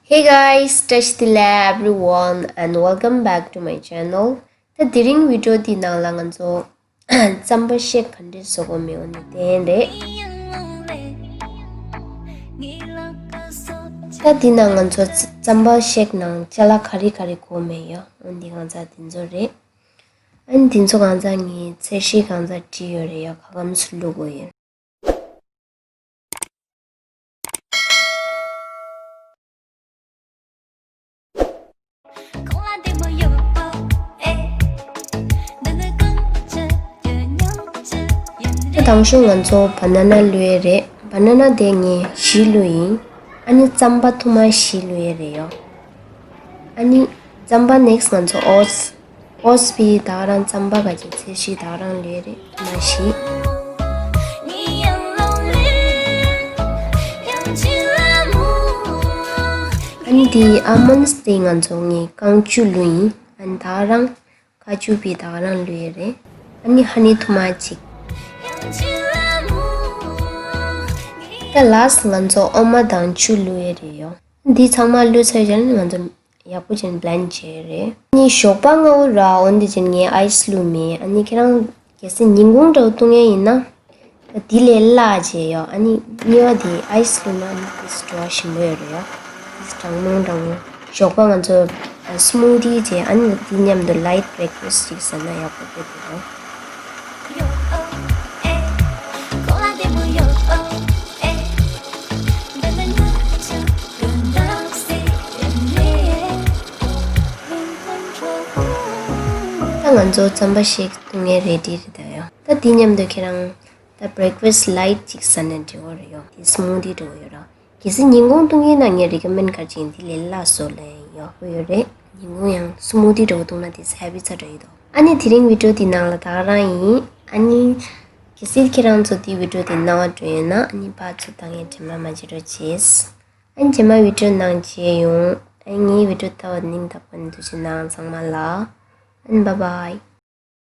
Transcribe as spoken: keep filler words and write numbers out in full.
Hey guys, Tashi Tila everyone and welcome back to my channel. ད་དེ་རིང་བི་ཌི་ཡོ་འདི་ནང་ལ་ང་ཚོ་རྩམ་པ་ཤེག་ག་འདྲས་བཟོ་དགོས་མེད་འོ་ནི་དེ་རེད། ད་འདི་ནང་ང་ཚོ་རྩམ་པ་ཤེག་ནང་ཅ་ལག་ག་རེ་ག་རེ་དགོས་མེད་ཡོད་འོ་འདི་ང་ཚོ་འདི་ཚོ་རེད། ཨ་ནི་འདི་ཚོ་གང་ཚ་ངས་ཚད་གཞི་གང་ཚ་བྲིས་ཡོད་རེད་ཡ། ག་གམ་སུ་བླུག་དགོས་ཡོད། ད་དང་ཤོས་ང་ཚོ་བ་ན་ན་བླུགས་ཡས་རེད། བ་ན་ན་དེ་ངས་བཞི་བླུགས་ཡིན། ཨ་ནི་རྩམ་པ་ཐུར་མ་བཞི་བླུགས་ཡས་རེད་ཡོ། ཨ་ནི་རྩམ་པ་ནེག་སི་ང་ཚོ་ཨོ་ཙི། ཨོ་ཙི་པི་ད་ག་རང་རྩམ་པ་ག་ཅིག་ཚད་གཞི་ད་ག་རང་བླུགས་ཡས་རེད་མ་གཞི། ཨ་ནི་དེ་ཨ་མོན་སི་དེ་ང་ཚོ་ངས་རྐང་བཅུ་བླུགས་ཡིན། ཨ་ནི་ད་ག་རང་ཁ་ཆུ་བི་ད་ག་རང་བླུགས་ཡས་རེད། ཨ་ནི་ཧ་ནི་ཐུར་མ་གཅིག་ད་ལ་སི་ང་ཚོ་འོ་མ་དང་ཆུ་བླུགས་ཡས་རེད་ཡོ། འདི་ཚང་མ་བླུགས་ཚར་རྗེས་ནི་ང་ཚོ་ཡག་པོ་ཅན་བྷི་ལེན་ཌི་བྱས་རེད། ཨ་ནི་ཞོགས་པ་སྔ་པོ་ར་འོན་ཏེ་ཅན་ངས་ཨའི་སི་བླུགས་མེད། ཨ་ནི་ཁྱེད་རང་གལ་སྲིད་ཉིན་གུང་འདྲ་བོ་བཏུང་ཡས་ཡིན་ན། ད་འདི་ལས་སླ་བྱས་ཡོ། ཨ་ནི་གཉིས་པ་དེ་ཨའི་སི་བླུགས་ན་ཨ་ནི་ཏིས་བྲོ་བ་ཞིམ་པོ་ཡོད་རེད་ཡོ། ཏིས་གྲང་མོ་གྲང་མོ། ཞོགས་པ་ང་ཚོ་སི་མུ་དི་བྱས་ཨ་ནི་དེ་མཉམ་དུ་ལའིཊ་བྷི་རེག་ཕ་སི་ཅིག་ཟ་ན་ཡག་པོ་འདུག་དེ་རེད། ད་ང་ཚོ་རྩམ་པ་ཤེག་བཏུང་ཡས་རེ་ཌི་རེད་ད་ཡོ། ད་དེ་མཉམ་དུ་ཁྱེད་རང་ད་བྷི་རེག་ཕ་སི་ལའིཊ་ཅིག་ཟ་ན་འགྲིག་གི་རེད་ཡོ། དེ་སི་མུ་དི་འདྲ་བོ་ཡོད་ར། གལ་སྲིད་ཉིན་གུང་བཏུང་ཡིན་ན་ངས་རི་ཀོ་མེན་ཌི་ག་ཅིག་འདི་ལས་སླ་བཟོ་ལས་ཡག་པོ་ཡོད་རེད། ཉིན་གུང་ཡང་སི་མུ་དི་འདྲ་བོ་བཏུང་ན་དེ་ཧེ་བི་ཚ་འདྲ་ཡོད་དོ། ཨ་ནི་དེ་རིང་བི་ཌི་ཡོ་འདི་ནང་ལ་ད་ག་རང་ཡིན། ཨ་ནི་གལ་སྲིད་ཁྱེད་རང་ཚོ་འདི་བི་ཌི་ཡོ་འདི་སྣང་བ་འགྲོ་ཡོད་ན་ཨ་ནི་ཕར་ཚུར་བཏང་ཡས་དྲི་མ་མ་བརྗེད་རོགས་བྱེད། ཨ་ནི་རྗེས་མ་བི་ཌི་ཡོ་ནང་མཇལ་ཡོང་། ཨ་ནི་ངའི་བི་ཌི་ཡོ་ལྟ་བ་སྙིང་ཐག་པ་ནས་ཐུགས་རྗེ་གནང་ཚང་མ་ལ། ཨ་ནི་བཱའི་བཱའི།